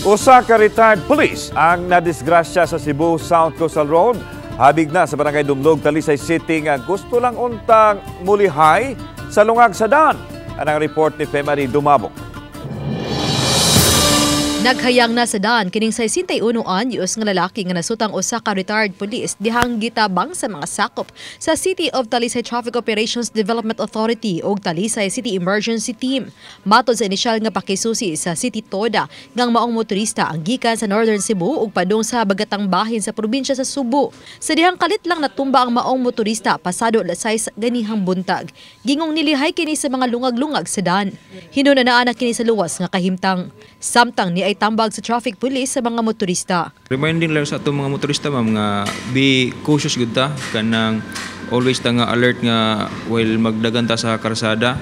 Usa ka retired police ang nadisgrasya sa Cebu South Coastal Road. Habig na sa Barangay Dumlog, Talisay City nga gusto lang untang mulihay sa lungag sa daan. Anang report ni Femary Dumabok. Naghayang na sa daan kining 61 anyos nga lalaki nga nasutang usa ka retired police dihang gitabang sa mga sakop sa City of Talisay Traffic Operations Development Authority ug Talisay City Emergency Team. Matod sa inisyal nga pakisusi sa City Toda, ngang maong motorista ang gikan sa Northern Cebu ug padung sa Bagatang Bahin sa probinsya sa Subo. Sa dihang kalit lang natumba ang maong motorista pasado alas 6 ganihang buntag. Gingong nilihay kini sa mga lungag-lungag sa daan. Hinunanaan na kini sa luwas nga kahimtang. Samtang ni ay tambag sa traffic police sa mga motorista. Reminding lang sa atong mga motorista, ma'am, nga be cautious gud ta, kanang always ta nga alert nga while magdagan ta sa karsada,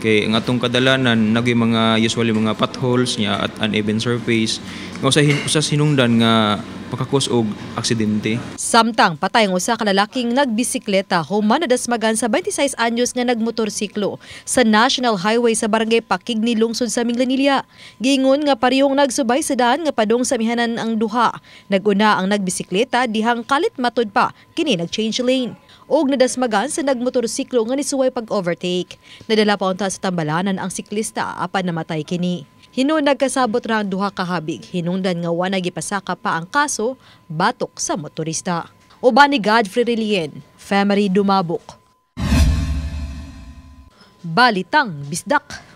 kay ang atong kadalanan nagay mga usually mga potholes nya at uneven surface nga usa hinungdan nga maka-cause og aksidente. Samtang patay ang usa ka lalaking nagbisikleta human nadasmagan sa 26 anyos nga nagmotorsiklo sa National Highway sa Barangay Pakigni, lungsod sa Minglanilla. Giingon nga parehong nagsubay sa daan nga padung sa amihanan ang duha. Naguna ang nagbisikleta dihang kalit matud pa kini nag-change lane og nadasmagan sa nagmotorsiklo nga nisuway pag-overtake. Nadala pa unta sa tambalanan ang siklista apan namatay kini. Hinuon nagkasabot ra ang duha ka habig, hinungdan nga wa gipasaka pa ang kaso batok sa motorista. Uban ni Godfrey Relien, Family Dumabok. Balitang Bisdak.